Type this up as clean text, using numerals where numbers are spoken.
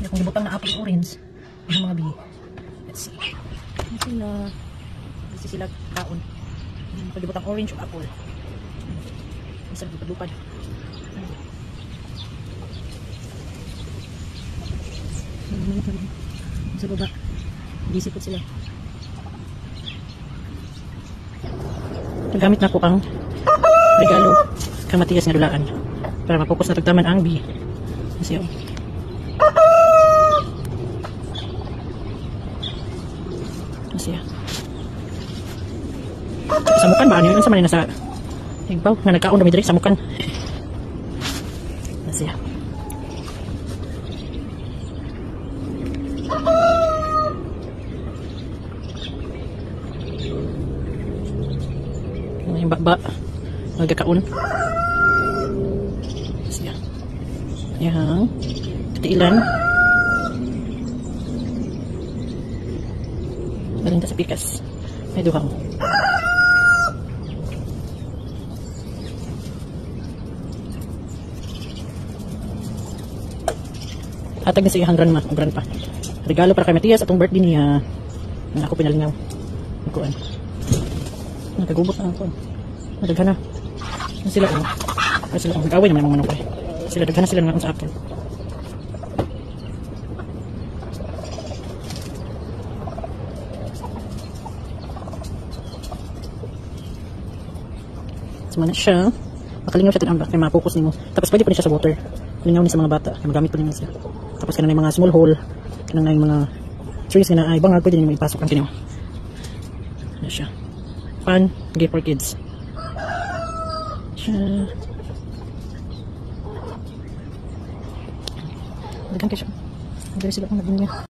Kung gibutang na apple orange, ang mga bee. Let's see. Ano sila? Kasi sila kaon. Pagibutang orange o apple. Isa lupad-lupad. Sa baba. Busy po sila. Nagamit na ko ang regalo kang Matias nga dulaan para mapokus na tagtaman ang bee. Kasi oh. Siya. Samukan ba? Ano yun? Ano sa man nasa higbaw? Nga nagkaon na may diri, samukan. Siya. Yung baba. Nagkakaon. Siya. Yang katiilan. Galing ta sa pikas. May duhang. Hatag ni sa iyang grandma o grandpa. Regalo para kay Matias atong birthday niya. Nga ako pinalingaw. Kuan. Nagagubot na ang kuan. Nadaghan na. Na sila oh. Na sila oh. Nag-away naman ang mga manok eh. Sila daghan na sila nga sa apple. So man siya. Makalingaw siya tinambak kay ma-focus nimo. Tapos pwede po ni siya sa water. Lingaw ni sa mga bata. Magamit po nimo siya. Tapos kanang mga small hole, kanang mga trees nga naay bangag, pwede nimo ipasok ang kini. Ano siya. Fun gift for kids. Siya. Daghan kay siya. Daghan sila ang nagunya.